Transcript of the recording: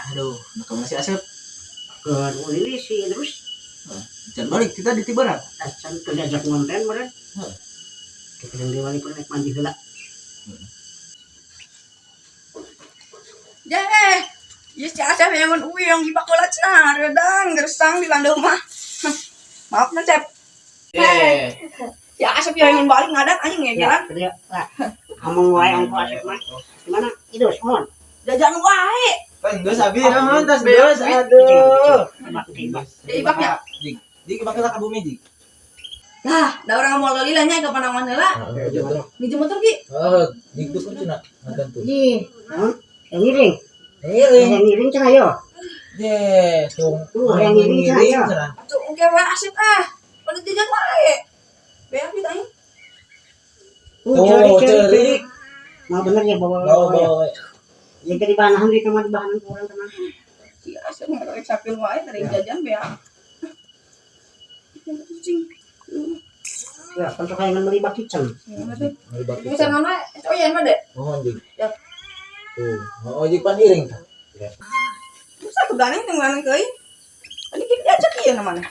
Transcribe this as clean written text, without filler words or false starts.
Aduh, nah kemana si Asep? Ke Lilis sih terus. Jangan balik kita di Tibaran. Acan ke diajak ngonten meureun. Heeh. Kita yang diwali pernah mandi heula. Ya eh, ieu si Asep yang uwi yang di bakola cenah, redang gersang di landeuh mah. Maaf na, Cep. Eh. Si Asep yang balik ngadat anjing ya jalan. Ya, lah. Ngomong wae angko Asep mah. Gimana? Itu mohon. Jajan wae. Pan geus abi naon tas geus aduh. Ibak ibak. Ya ibaknya. Jig. Jig ibak ka bumi jig. Lah, da urang moal lila nya ke panangan heula. Ngijum motor ki. Oh, jig tuh kan cenah ngagantung. Ih, hah? Yang ngiring. Ngiring. Yang ngiring cenah yo. Ye, tung. Tuh, yang ngiring cenah yo. Cenah. Tuh engke wae Asep ah. Pada jajan wae. Beak duit aing. Tuh, Tuh, cerik cerik. cerik. Mau bener ya bawa Bawa bawa. bawa. Ya ke di banahan di kamar di bahanan kurang tenang. Si Asep ngarek sapil wae dari jajan beak. Cing. Ya, kan sok hayang meuli bak kicen. Bisa nama, oh iya mah deh. Mohon jig. Ya. Tuh, oh jig pan iring tah. Terus aku gandeng teh gandeng keuing. Ini kita diajak ieu namanya.